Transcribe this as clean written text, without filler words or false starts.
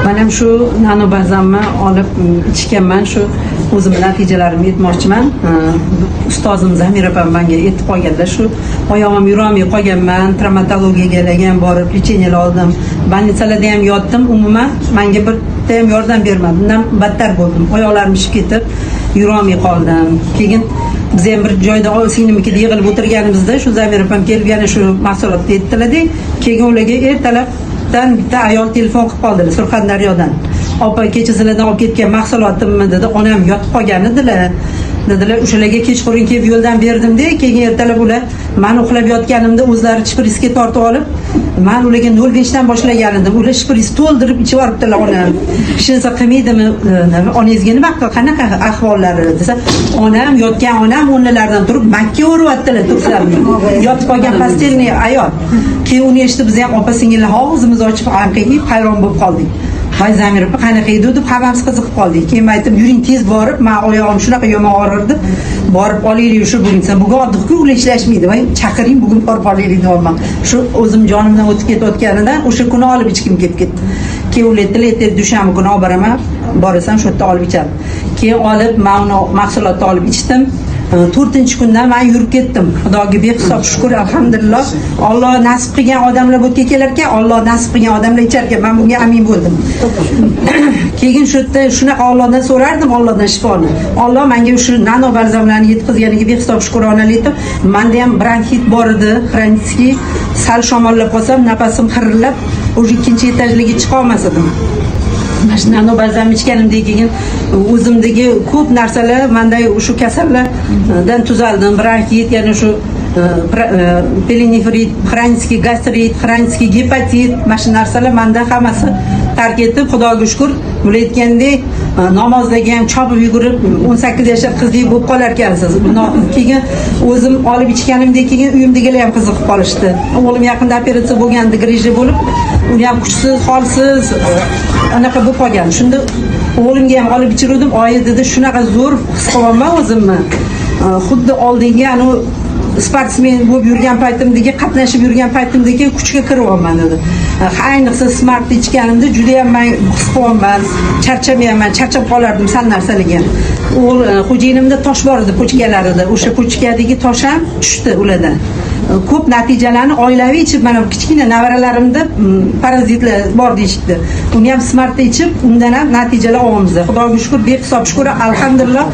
Man ham shu nano balzamni olib ichganman. Shu o'zimni natijalarimni aytmoqchiman. Ustozim Zamira opam menga aytib qolganlar, shu oyog'im yurolmay qolganman, travmatologiyaga ham borib лечение oldim, больница larda ham yotdim. Umuman menga bitta ham yordam bermadi. Undan battar bo'ldim. Oyoqlarim shishib ketib, yurolmay qoldim. Keyin biz ham bir joyda singlimnikida yig'ilib o'tirganimizda shu Zamira opam kelib yana shu mahsulotni aytdilarda, keyin ularga ertalabdan bitta ayol telefon qilib qoldilar Surxondaryodan. "Opa, kecha sizlardan olib ketgan mahsulotimni," dedi, "onam yotib qolgan edilar," dedilar. "O'shalarga kechqurun kelib yo'ldan berdimda, keyin ertalab ular man uxlab yotganimda o'zlari shprisga tortib olib, man ularga 0,5 dan boshlagan edim, ular shpris to'ldirib ichib yuboribdilar. Onam hech narsa qilmaydimi, onangizga nima, qanaqa ahvollari?" desa, onam yotgan, onam o'rnilaridan turib makka o'ryaptilar tursam, yotib qolgan постельный ayol. Keyin uni eshitib biz ham opa singillar og'zimizni ochib anqayib hayron bo'lib qoldik. "Voy, Zamir opa, qanaqa edi?" deb hammamiz qiziqib qoldik. Keyin man aytdim, "Yuring, tez borib, man oyog'im shunaqa yomon og'rirdi, borib olaylik shu bugun." Desa, "Bugun otdiqku, ular ishlashmaydi." "Voy, chaqiring, bugun borib olaylik," deyapman. Shu o'zim jonimdan o'tib ketayotganidan o'sha kuni olib ichgim kelib ketdi. Keyin ular aytdilar, "Ertaga dushanba kuni olib boraman, borasan, shu yerda olib ichadi." Keyin olib, man uni mahsulotni olib ichdim. To'rtinchi kundan man yurib ketdim. Xudoga behisob shukur, alhamdulillah. Olloh nasib qilgan odamlar bu yerga kelar ekan, Olloh nasib qilgan odamlar ichar ekan, man bunga amin bo'ldim. Keyin shu yerda shunaqa Ollohdan so'rardim, Ollohdan shifoni. Olloh menga shu nano balzamlarni yetkazganiga behisob shukronalik etib, manda ham bronxit bor edi, хронический. Sal shamollab qolsam, nafasim xirillab, уже ikkinchi etajlarga chiqa olmas edim. Mana shu nano balzam ichganimdan keyin o'zimdagi ko'p narsalar manda shu kasallardan tuzaldim. Bronxit, yana shu пиелонефрит, хронический gastrit, хронический gepatit, mana shu narsalar manda hammasi tark etib, Xudoga shukur. Bular aytgandek, namozlarga ham chopib yugurib, 18 yashar qizdek bo'lib qolar ekansiz. Keyin o'zim olib ichganimdan keyin uyimdagilar ham qiziqib qolishdi. O'g'lim yaqinda operatsiya bo'lgandi, грыжа bo'lib, uni ham kuchsiz, holsiz, anaqa bo'lib qolgan. Shunda o'g'limga ham olib ichiruvdim. "Oyi," dedi, "shunaqa zo'r his qilyapman o'zimni, xuddi oldingi anavi sportsmen bo'lib yurgan paytimdagi, qatnashib yurgan paytimdagi kuchga kiryapman," dedi. Ayniqsa Smartni ichganimda judayam man his qilyapman, charchamayapman, charchab qolardim sal narsalarga. O'g'il, xo'jayinimda tosh bor edi почка larida, o'sha почка dagi tosh ham tushdi ulardan. Ko'p natijalarni oilaviy ichib, mana kichkina nevaralarimda parazitlar bor deyishdi, uni ham Smartda ichib, undan ham natijalar olyapmiz. Xudoga shukur, behisob shukur, alhamdulillah.